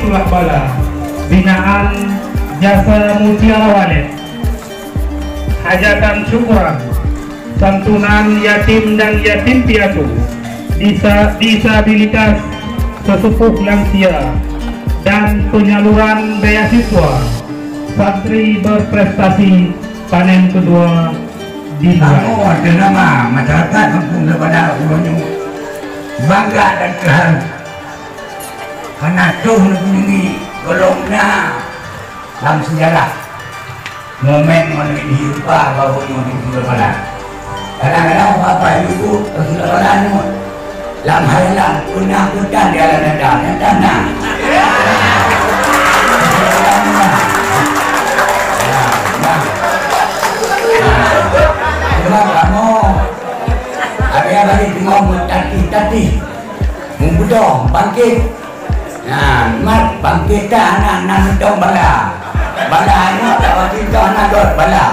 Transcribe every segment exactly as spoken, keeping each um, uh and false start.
Bala, binaan Jasa Mutiara Wallet, hajatan syukuran, santunan yatim dan yatim piatu, disa-, disabilitas, sesepuh lansia, dan penyaluran beasiswa santri berprestasi panen kedua di Luwai. Kamoe teuh nama masyarakat Kampung Seubada uroe nyoe bangga dan keuhai. Hana troh neupeunyugi gohlom na lam seujarah momen ngon lagée rupa bahwa nyoe di Rasulullah. Kadang-kadang bapak ibu Rasulullah nyoe lam hayalan peuna bukan di alam nyata, nyata na. Nah, nah. Nah. Sebab kamoe hari-hari teungoh meutatih-tatih. Mubeudôh bangkét. Nah, mat bangkét ka hana, hana mantong bala. Bala nyoe tak pasti ka hana göt bala.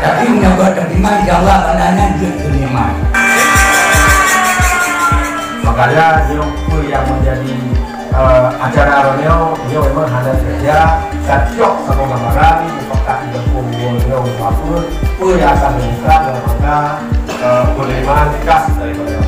Tapi meunyoe göt teurimong, insya Allah bala nyan jeuet keu nikmat. Makanya nyoe peue nyang menjadi, eh, acara nyoe, nyoe memang hana saja cocok sama gambaran, dipakat di gampông nyoe apa, peue nyang akan dibuka dalam rangka, eh, penerimaan kas daripada